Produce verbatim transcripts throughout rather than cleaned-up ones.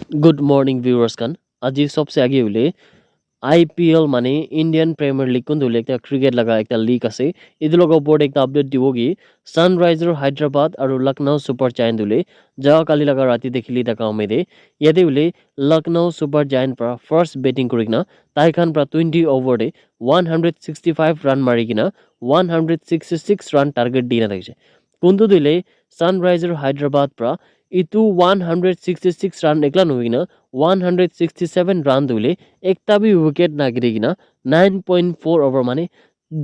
Good morning, viewers khan. Aji sobse age hoile I P L mane Indian Premier League kuntu hoile ekta cricket laga ekta league ase. Etu laga opor te ekta update dibo ki Sunriser Hyderabad aru Lucknow Super Giant hoile jaga kali laga rati te kheli thaka home de yate hoile Lucknow Super Giant para first batting kuri kena tai khan para twenty over te one hundred sixty five run mari kena one hundred sixty six run target di na thakise. Kuntu tu hoile Sunriser Hyderabad para etu one hundred sixty six run ekla nohoi kena one hundred sixty seven run tu hoile ekta bi wicket na giri kena nine point four over mane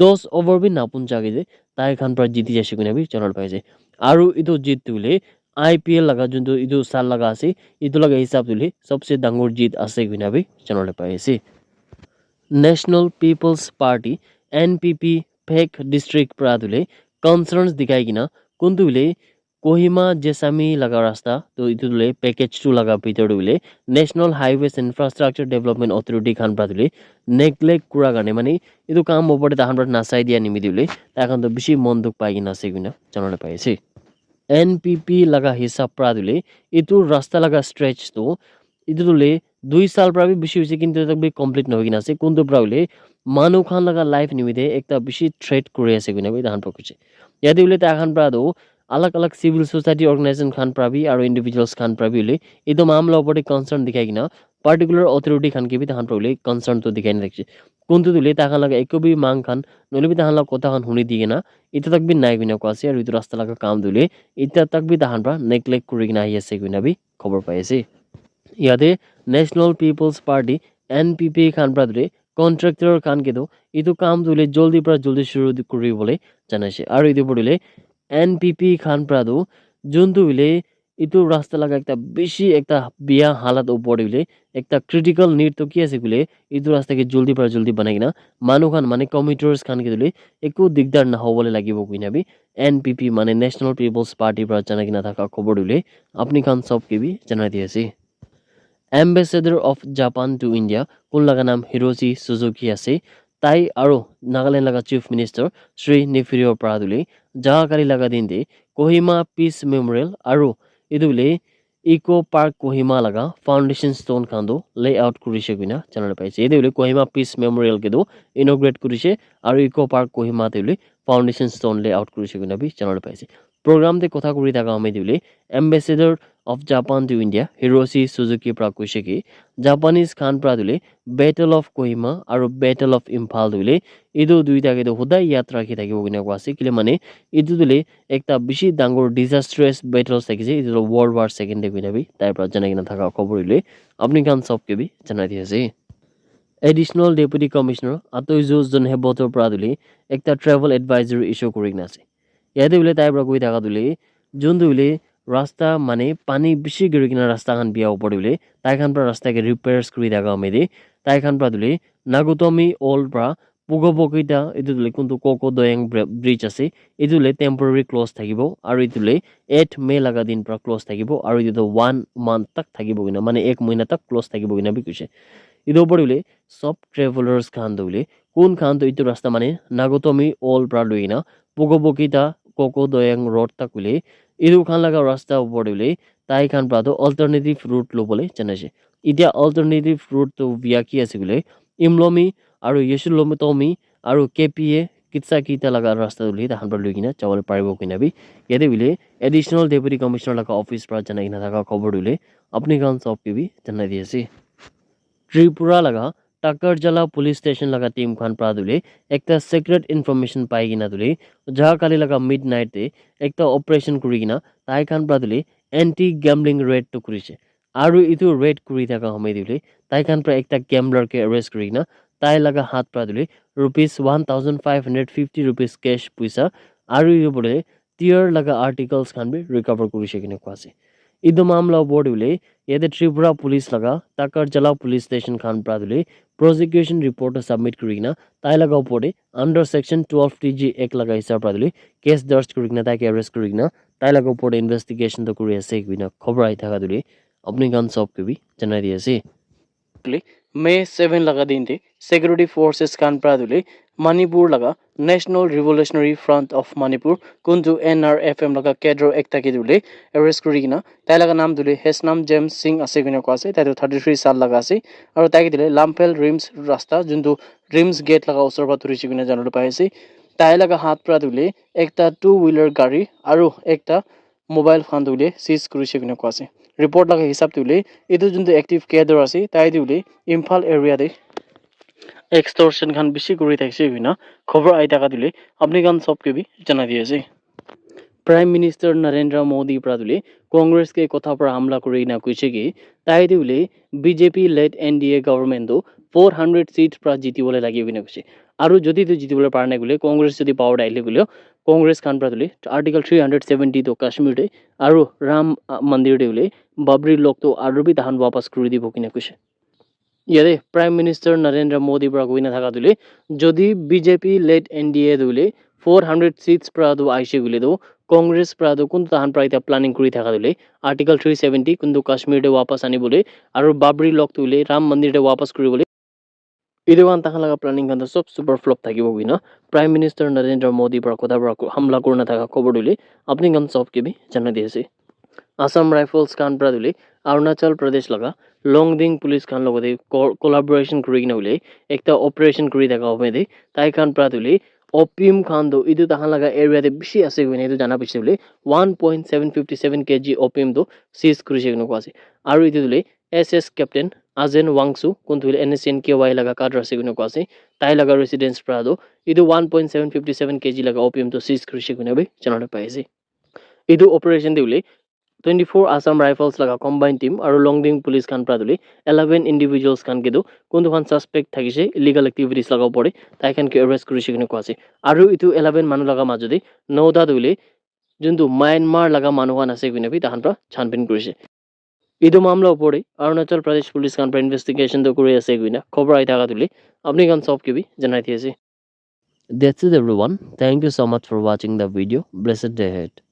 dos over bi na puncha ke je tai khan para jiti jaise koina bi janabole pai ase. Aru etu jit tu hoile I P L laga juntu etu saal laga ase, etu laga hisab tu hoile sobse dangor jit ase koina bi janabole pai ase. National People's Party, N P P, Phek district para tu hoile concerns dikhai kena kuntu hoile Kohima Jessami laga rasta tu etu tu hoile package two laga bhitor tu hoile National Highways Infrastructure Development Authority khan para tu hoile neglect kura karne mane etu kam opor te tahan para nasai dia nimite hoile tai khan tu bishi mon dukh pai kena ase koina janabole pai ase. N P P laga hisab para tu hoile etu rasta laga stretch tu etu tu hoile dui saal para bi bishi hoise kintu tak bi complete nohoi kena ase. Kuntu para hoile manu khan laga life nimite ekta bishi threat kuri ase koina bi tahan para koise. Yate hoile tai khan para tu alag alag civil society organization khan para bi aru individuals khan para bi hoile etu mamla opor te concern dikhai kena particular authority khan ke bi tahan para hoile concern tu dikhai na thakise. Kuntu tu hoile tai khan laga eku bi mang khan nohole bi tai khan laga kotha khan huni di kena etu tak bi nai koina koa ase aru etu rasta laga kam tu hoile eta tak bi tahan para neglect kuri kena ahi ase koina bi khobor pai ase. Yate National People's Party, N P P khan para tu hoile contractor khan ke tu etu kam tu hoile joldi para joldi shuru kuri bole janai ase. Aru etu opor tu hoile N P P khan para tu juntu hoile etu rasta laga ekta bishi ekta biya halat opor te hoile ekta critical need tu ki ase koile etu rasta ke joldi para joldi banai kena manu khan mane commuters khan ke tu hoile eku digdar nahobole lagibo koina bi N P P mane National People's Party para janai kena thaka khobor tu hoile apni khan sob ke bi janai di ase. Ambassador of Japan to India kun laga naam Hiroshi Suzuki ase. Tai aru Nagaland laga Chief Minister Shri Neiphiu Rio para tu hoile jaga kali laga din te Kohima Peace Memorial aru etu hoile Eco Park Kohima laga foundation stone khan tu layout kurise koina janabole pai ase. Yate hoile Kohima Peace Memorial ke tu inaugurate kurise aru Eco Park Kohima te hoile foundation stone layout kurise koina bi janabole pai ase. Program te kotha kuri thaka home te hoile Ambassador of Japan to India Hiroshi Suzuki para koise ki Japanese khan para tu hoile Battle of Kohima aru Battle of Imphal tu hoile etu duita ke tu hodai yaad rakhi thakibo koina koa ase. Kile mane etu tu hoile ekta bishi dangor disastrous battles thakise. Etu tu World War Second te koina bi tai para janai kena thaka khobor hoile apni khan sob ke bi janai di ase. Additional Deputy Commissioner Atoizu Zonheboto para tu hoile ekta travel advisory issue kuri kena ase. Yate hoile tai para koi thaka tu hoile juntu hoile rasta mane pani bishi giri kena rasta khan biya opor te hoile tai khan para rasta ke repairs kuri thaka home te tai khan para tu hoile Nagotomi Old para Pugobokita etu tu hoile kuntu Koko Doyang bri- bridge ase etu hoile temporary close thakibo aru etu hoile eight May laga din para close thakibo aru etu tu one month tak thakibo koina mane ek mahina tak close thakibo koina bi koise. Etu opor te hoile sob travelers khan tu hoile kun khan tu etu rasta mane Nagotomi Old para loi kena Pugobokita Koko Doyang Road tak hoile etu khan laga rasta opor te hoile tai khan para tu alternative route lobole janai ase. Etia alternative route tu via ki ase koile Imlomi aru Yesulomi Tomi aru K P A Kitsakita laga rasta tu hoile tahan para loi kena jabole paribo koina bi yate hoile Additional Deputy Commissioner laga office para janai kena thaka khobor tu hoile apni khan sob ke bi janai di ase. Tripura laga Takarjala Police Station laga team khan para tu hoile ekta secret information pai kena tu hoile jaga kali laga midnight te ekta operation kuri kena tai khan para tu hoile anti gambling raid tu kurise. Aru etu raid kuri thaka home te hoile tai khan para ekta gambler ke arrest kuri kena tai laga hath para tu hoile rupees one thousand five hundred fifty rupees cash puisa aru etu opor te teer laga articles khan bi recover kurise koina koa ase. Etu mamla opor te hoile yate Tripura Police laga Takarjala Police Station khan para tu hoile prosecution report tu submit kuri kena tai laga opor te under section twelve T G Act laga hisab para tu hoile case darj kuri kena tai ke arrest kuri kena tai laga opor te investigation tu kuri ase koina khobor ahi thaka tu hoile apni khan sob ke bi janai di ase. May seven laga din te security forces khan para tu hoile Manipur laga National Revolutionary Front of Manipur, kuntu N R F M laga cadre ekta ke tu hoile arrest kuri kena, tai laga naam tu hoile Hesnam James Singh ase koina koa ase, tai tu thirty three saal laga ase, aru tai ke tu hoile Lamphel RIMS rasta, juntu RIMS gate laga osor para dhuri se koina jana pai ase. Tai laga hath para tu hoile ekta two wheeler gari aru ekta mobile khan tu hoile seize kuri se koina koa ase. Report laga hisab tu hoile etu juntu active cadre ase, tai tu hoile Imphal area te extortion khan bishi kuri thakise koina khobor ahi thaka tu hoile apni khan sob ke bi janai di ase. Prime Minister Narendra Modi para tu hoile Congress ke kotha para hamla kuri kena koise ki tai tu hoile B J P led N D A government tu four hundred seats para jiti bole lage koina koise. Aru jodi tu jiti bole para nai koile, Congress jodi power te ahile koile, Congress khan para tu hoile Article three hundred seventy tu Kashmir te aru Ram, ah, Mandir te hoile Babri Lok tu aru bi tahan wapas kuri dibo koina koise. Yate Prime Minister Narendra Modi para koina thaka tu hoile, jodi B J P led N D A tu hoile four hundred seats para tu aise koile tu, Congress para tu kuntu tahan para eta planning kuri thaka tu hoile, Article three seventy kuntu Kashmir te wapas ani bole, aru Babri Lok tu hoile Ram Mandir te wapas kuri bole. Etu khan tahan laga planning khan tu sob super flop thakibo koina Prime Minister Narendra Modi para kotha para ko-, hamla kurina thaka khobor tu hoile apni khan sob ke bi janai di ase. Assam Rifles khan para tu hoile Arunachal Pradesh laga Longding police khan logote co-, collaboration kuri kena hoile ekta operation kuri thaka hobe de tai khan para tu hoile opium khan tu etu tahan laga area te bishi ase koina etu jana bishi hoile one point seven fifty seven K G opium tu seize kuri se koina koa ase. Aru etu tu hoile S S Captain Azen Wangsu, kuntu hoile N S C N K Y laga cadre ase koina koa ase. Tai laga residence para tu etu one point seven fifty seven K G laga opium tu seize kuri se koina bi jana pai ase. Etu operation te hoile twenty four Assam Rifles laga combined team aru Longding police khan para tu hoile eleven individuals khan ke tu kuntu khan suspect thakise illegal activities laga opor te tai khan ke arrest kuri se koina koa ase. Aru etu eleven manu laga majo te nota tu hoile juntu Myanmar laga manu khan ase koina bi tahan para chhanbin kurise. Etu mamla opor te Arunachal Pradesh police khan para investigation tu kuri ase koina khobor ahi thaka tu hoile apni khan sob ke bi janai di ase. That's it everyone. Thank you so much for watching the video. Blessed day ahead.